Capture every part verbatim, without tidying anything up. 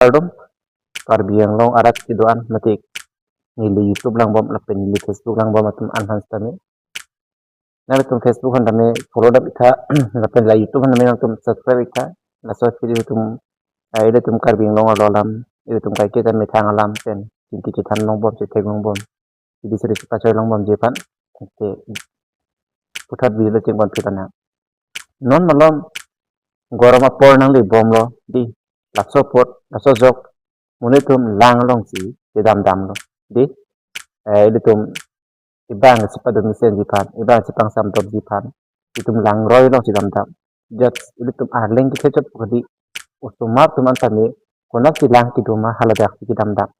Kardom, Karbi Anglong arat kedo-an mate neli YouTube langbom lapen neli Facebook langbom atum aphan sitame. Nangtum Facebook aphan tame follow dam-iktha, lapen la YouTube aphan tame nangtum subscribe-iktha. Laso aphi ilitum, eh, ilitum Karbi Anglong arlo alam, ilitum kaike ta methang alam pen, chinti chethan longbom, chethek longbom, chidi suri chepachoi longbomji aphan. Oke. Puthot video lo chingkon phi pana. Non malom gorom apor nanglebomlo, dei. Laso apot, laso ajok, monit atum lang alongsi kedam damlo, dei. Eh, ilitum ibang chepadun mesenji aphan, ibang chepangsam dopji aphan, itum langroi alongsi dam dam. Just ilitum arleng kethechot pu kali, osomar atum an tame konatsi lang kedo ma, haladaksi kedam dam.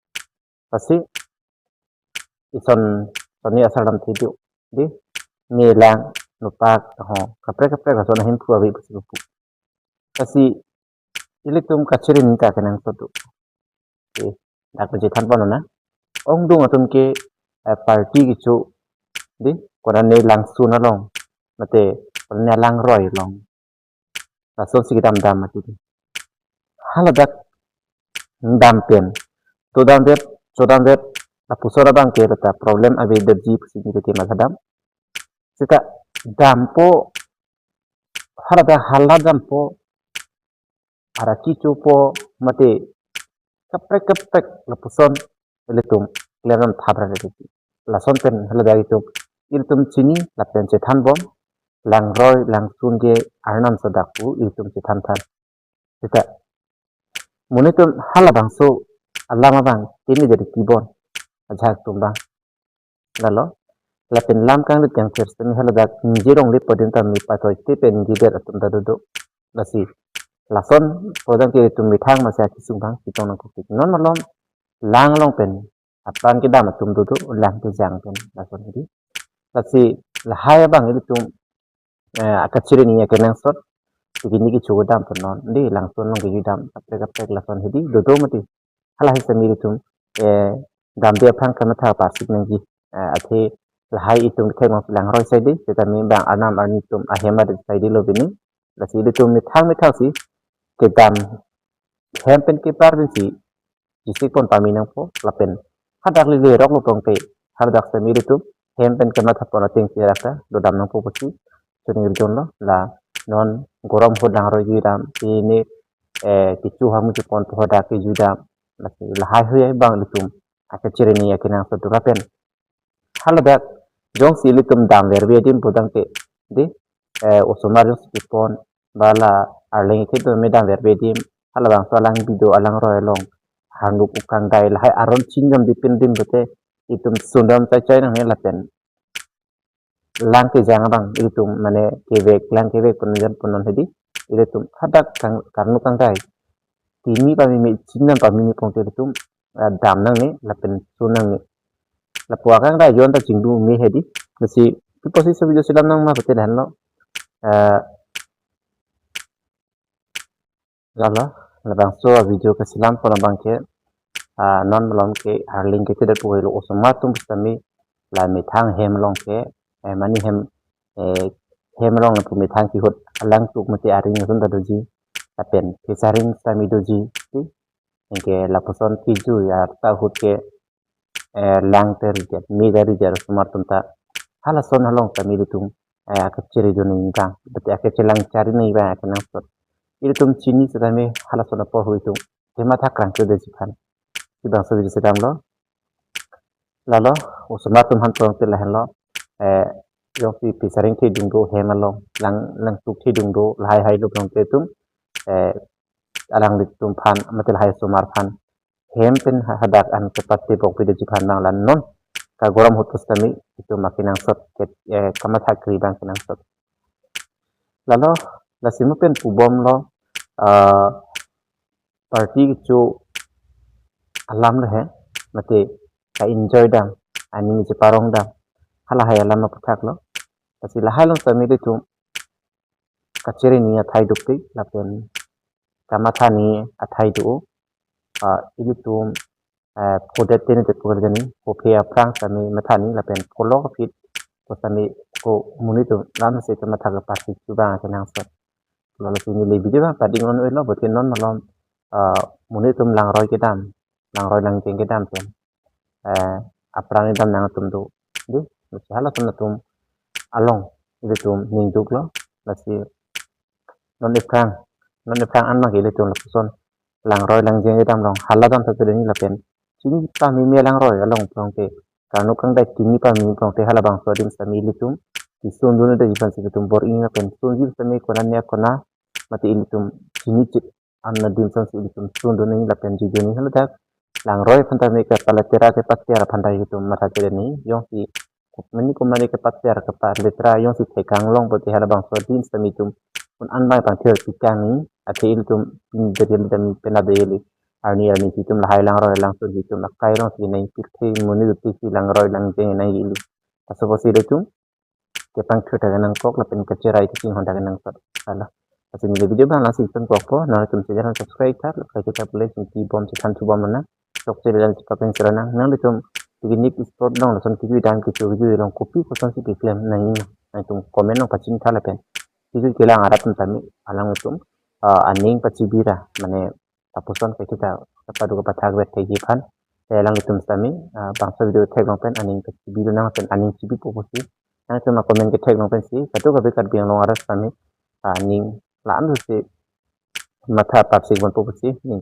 Lasi ison sonni asar damthe do, dei. Melang, nopak, ho, kaprek kaprek ason ahin phu ave pusi pu. Lasi ilitum kachere ni ta kenangsot do. Oke, dak chethan pon nang. Ongdung atum ke, eh, party kecho, dei, konane langsun along, mate konane alangroi along, lasonsi kedam dam mati, dei. Haladak dam pen, to damdet, cho damdet, lapuson abang ke ta problem avedetji pusi neli te matha dam. Seta dampo, haladak hala dampo, araki chopo, mate kaprek kaprek lapuson ilitum klem dam thap ra dei. Lason pen haladak itum, ilitum chini lapen chethan bom, langroi langsun ke arnam so dak pu ilitum chethan tha. Seta monit atum halabangso alam abang tini jadi kibon ajak atum abang. Lalo, lapen lam kanglit kangthir sitame haladak ningje rong le podin tame patoi te pen ningjedet atum ta dodo. Lasi lason podang ke itum methang masa kisung bang kitong nangkokik. Non malom lang along pen apran kedam atum dodo, lang kejang pen lason hedi. Lasi lahai abang ilitum, eh, akachere ni akenangsot, tikini kecho kedam pen non, dei, langsun along kejui dam kaprek kaprek lason hedi dodo mati. Halahei sitame ilitum, eh, damde aphrang kamatha parsik nangji, eh, athe lahai itum theklong langroi sai dei, setame bang arnam arni atum ahem adet sai dei lo bini. Lasi ilitum methang methangsi kedam, hem pen kepar pensi jisik pon pame nangpo, lapen hadak lele rok lo tong te, hadak sitame ilitum hem pen kematha pon atengsi rak ta dodam nangpo pusi choning ridon lo. La non gorom ahut langroi jui dam, pini, eh, kecho hamu chepon pu hadak kejui dam. Lasi lahai hui abang ilitum akachere ni akenangsot do lapen haladak jongsi ilitum damverve adim podang ke, dei, eh, osomar jongsi kepon, ba la arleng kethe do me damverve adim, halabangso alang bido alangroi along, hanuk ukang dai lahai aron chinjom dipin adim pote, itum sundam chai chai nangne lapen lang kejang abang ilitum mane kevek, lang kevek pon jan pon non hedi, ilitum hadak kang, karnu kangdai tini pameme, chinam pameme pon te ilitum, ah, dam nangne lapen sun nangne. Lapu akangdai ajon ta chingdu me hedi. Lasi pi pusi so video selam nang ma pute dhan lo. Ah, lalo, labangso video keselam pon abang ke, ah, non malom ke arleng kethe det pu helo, osomar atum sitame la methang hem along ke, eh, mane hem, eh, hem along pu methang kehut alang tuk mate aring atum ta doji, lapen phesaring sitame doji, dei. Anke lapuson kejui arta ahut ke, eh, lang ta ridet, me ta ridet osomar atum ta. Halason along sitame ilitum, eh, akachere dun nangji abang, bete akachere lang chari nangji abang akenangsot. Ilitum chini setame halason apor hui itum kematha krang ke desi aphan. Labangso video selam lo. Lalo, osomar atum aphan tong te lahenlo. Eh, jongsi phesaring thedung do hem along, lang, lang tuk thedung do, lahai hai lo tong te itum, eh, alanglitum aphan, mate lahai osomar aphan hem pen ha-, hadak an kepate bok pidetji aphan bang la non kagorom ahut pusitame itum akenangsot ke, eh, kamatha kri abang kenangsot. Lalo, lasi mo pen pubomlo, ah, party kecho alam le he, mate ka-enjoy dam, aning cheparong dam, halahai alam aphuthak lo. Lasi lahai along sitame ilitum kachere ni athai dukpik lapen kamatha ni athai do. Ah, ilitum, eh, phodet tene te pukar jani, phophe aphrang sitame matha ni lapen pholok aphi pusitame ko monit atum lam se kamatha keparsik abang akenangsot. Lalo si neli video abang pading on oilo, bete non malom ah, monit atum langroi kedam, langroi langjeng kedam pen, eh, aphrang kedam nangtum do. Di, lasi halatum atum along ilitum ningduklo, lasi non aphrang, non aphrang an abang ke ilitum lapuson langroi langjeng kedam along hala dam tha chedeni lapen chini pameme langroi along pulote, karno kangdai chini pameme pulote halabangso adim sitame ilitum kesundun un'edetji aphansi ilitum bor-i lapen sunji sitame konane kona mate ilitum chini chit an adim aphansi ilitum sundun nangji lapen judun nangji, haladak langroi aphan tame kepaletera kepater aphan ta ilitum matha chedeni. Jongsi mani komani kepater kepaletra jongsi thekang long pulote halabangso adim sitame ilitum un an abang pangthir pikang nangji, athe ilitum pinderi dam penap deli arni arni si itum lahai langroi langso si itum akai alongsi nangpirthe monit atum si langroi langjeng nangji ili. Laso apotsi ilitum kepangthir ta kenangkok lapen kacherai kachinghon ta kenangsot. Hala. Lasi neli video abang lasi itum kokpo, nangtum channel subscribe tha, lapen kaita pule singki bom chethan thu bom nang. Chokche le chepakeng sera nang. Nangtum picnic spot along lason kejui dam kecho kejui along kopi kosonsi keklem nangji, nangtum comment along pachini tha lapen kejui kelang arat atum tame alanglitum, ah, aning pachibira, mane lapuson ke kita kapado kapathak vet thekji aphan. Te alanglitum sitame, ah, bangso video theklong pen aning kachibi lonang pen aning chibipo pusi, nangtum acomment ketheklong pensi kadokave Karbi Anglong arat sitame, ah, aning la-an si matha papsi ponpo pusi ning